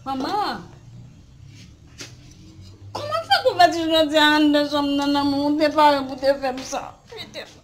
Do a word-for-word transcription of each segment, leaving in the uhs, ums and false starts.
Manman! Kòman fè pou fè ti jodi a anndan chanm nan, nan ou te pare pou te fè m sa? Kite m.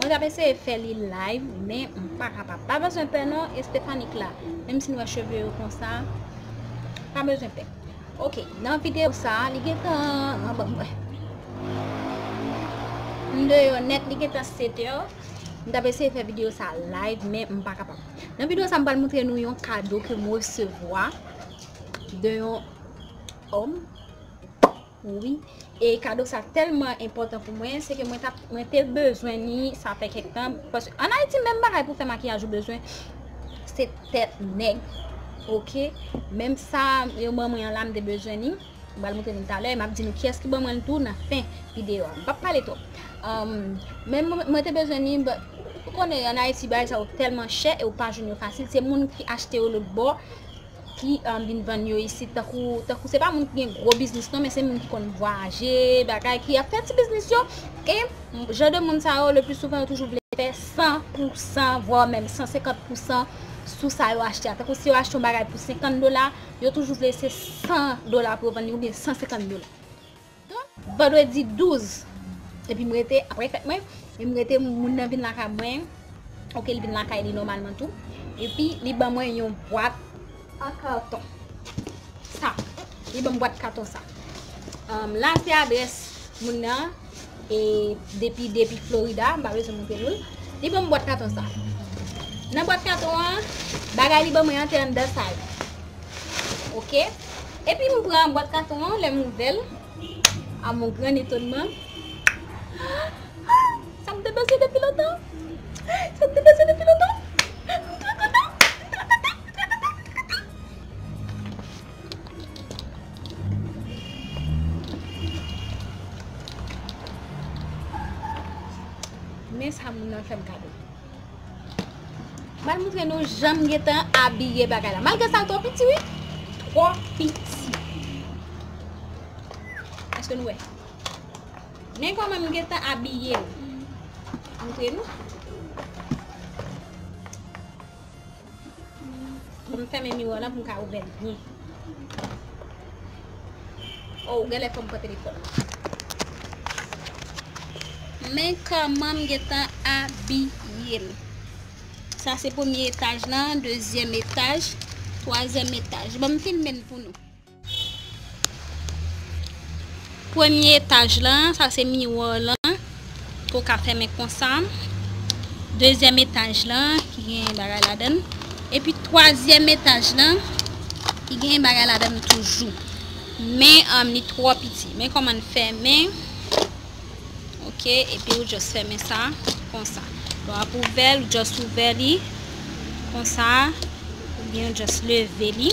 Mwen t ap eseye fè li live, men m pa kapab. Pa bezwen pè non, Estefanik la. Menm si n wè cheve yo konsa, pa bezwen pè. Ok, nan videyo sa, li gentan, an, bon, m deyò nèt, li gentan sèt è. M t ap eseye fè videyo sa live, men m pa kapab. Nan videyo sa, m pral montre nou yon kado ke m resevwa de yon òm. Wi. E kado sa tèlman enpòtan pou mwen, se ke mwen t ap, mwen te bezwen ni, sa fè kèk tan. Paske ann Ayiti, menm bagay pou fè makiyaj ou bezwen, se tèt nèg. Ok? Menm sa, yo ban mwen an la, m te bezwen ni. M pral montre nou talè, e m ap di nou kiyès ki ban mwen l tou nan fen videyo a. M p ap pale twòp. Anm, men mwen, mwen te bezwen ni, ba, ou konnen ann Ayiti, bagay sa yo tèlman chè e ou pa jwenn yo fasil. Se moun ki achte yo lòt bò ki, anm, vin vann yo isit. Tankou, tankou se pa moun ki gen gwo biznis non, men se moun ki konn vwayaje, bagay, ki ap fè ti biznis yo. E jan de moun sa yo, le pli souvan, yo toujou vle fè san pou san, vwa menm san senkant pou san sou sa yo achte a. Tankou si yo achte yon bagay pou senkant dola, yo toujou vle se san dola pou yo vann li, oubyen san senkant dola. Donk, vandredi douz, epi m rete, apre fèt mwen, e m rete, moun nan vin lakay mwen. Ok, li vin lakay li nòmalman tou. Epi, li ban mwen yon bwat an katon. Sa, li ban m bwat katon sa. Anm, la, se adrès moun nan. E depi, depi Florida, m pa bezwen montre nou l. Li ban m bwat katon sa. Nan bwat katon an, bagay li ban mwen an te anndan sa yo. Ok? Epi m pran bwat katon an, lè m ouvè l, a mon gran etonman, sa m te bezwen depi lontan. Sa m te bezwen depi lontan. M trè kontan. M trè kontan. M trè kontan. M trè kontan. Men sa moun nan fè m kado. M al montre nou jan m gentan abiye bagay la. Malgre sa l twò piti, wi. Twò piti. Èske nou wè? Men kòman m gentan abiye l. Montre nou. Pou m fèmen miwa lan pou m ka ouvè l byen. Oh, ou genlè fè m pran telefòn. Men kòman m gentan abiye l. Sa se premye etaj lan, dezyèm etaj, twazyèm etaj. Ban m filme l pou nou. Premye etaj lan, sa se miwa lan, ke w ka fèmen konsa. Dezyèm etaj lan, ki gen bagay ladan l. Epi twazyèm etaj lan, ki gen bagay ladan l toujou. Men, um, li twò piti. Men kòman n fèmen. Ok, epi ou just fèmen sa konsa. Lè w ap ouvè l, ou just ouvè li konsa, oubyen ou just leve li.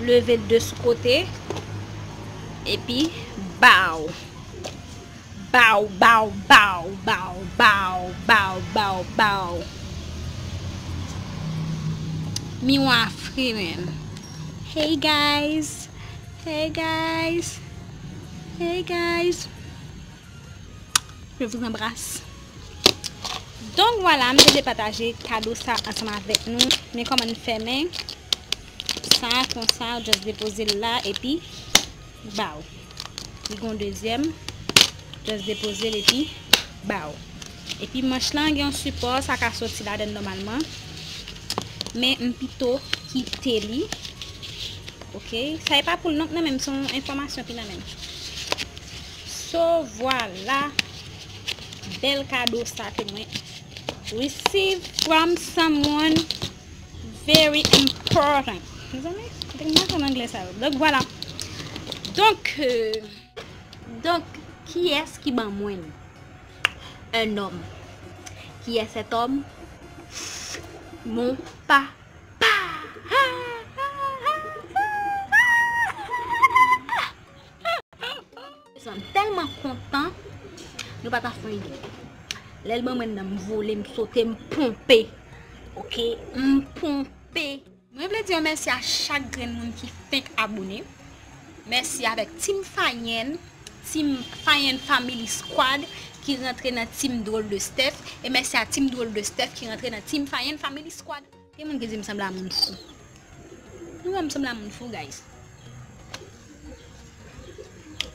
Leve l de sou kote, epi baw. Baw, baw, baw. Miwa fri, man. Hey guys. Hey guys. Hey guys. Je vous embrasse. Donk, vwala, m te vle pataje kado sa ansanm avèk nou. Men kòman n fèmen sa, konsa, just depoze l la, epi baw. Li gon dezyèm, just depoze l, epi baw. Epi manch lan gen yon sipò, sa ka soti ladan l nòmalman. Men m pito kite li. Ok, sa e pa pou l non, nan men m, se yon enfòmasyon ki nan men m. So, vwala, bèl kado sa ke mwen receive from someone very important. Mezanmi, kote m pral jwenn anglè sa yo? Donk, vwala. Donk, euh, donk, kiyès ki ban mwen li? Un homme. Qui est cet homme? Mon papa. Nou pa ta fè yon ide. Lè l ban mwen nan, m vole, m sote, m ponpe. Oke, m ponpe. Mwen vle di yon mèsi a chak grenn moun ki fenk abone. Mèsi avèk Team Fayen, Team Fayen Family Squad ki rantre nan Team Drôle de Steph. E mèsi a Team Drôle de Steph ki rantre nan Team Fayen Family Squad. Gen moun ki di m sanble a moun fou. Nou wè m sanble a moun fou, guys.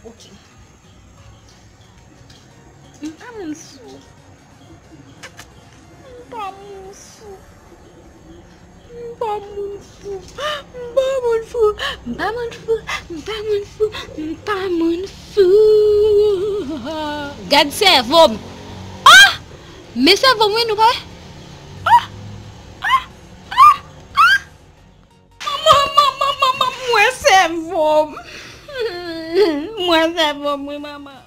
Ok. M pa moun fou. M pa moun fou. M pa moun fou. M pa moun fou. M pa moun fou. M pa moun fou. M pa moun fou. Gad sèvo m. Ah! Men sèvo m, wi, nou pa wè? Ah! Ah! Ah! Ah! Manman, manman, manman, m wè sèvo m. M wè sèvo m, wi, manman.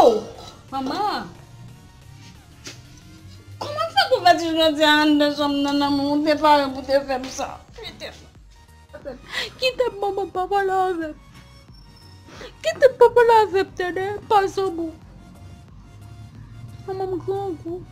Oh! Manman! Kòman fè pou fè ti jodi a anndan chanm nan, nan ou te pare pou te fè m sa? Kite m. Kite m, manman, pa pale avè m. Kite m, pa pale avè m, tande? Pa sanble. Manman, m grangou.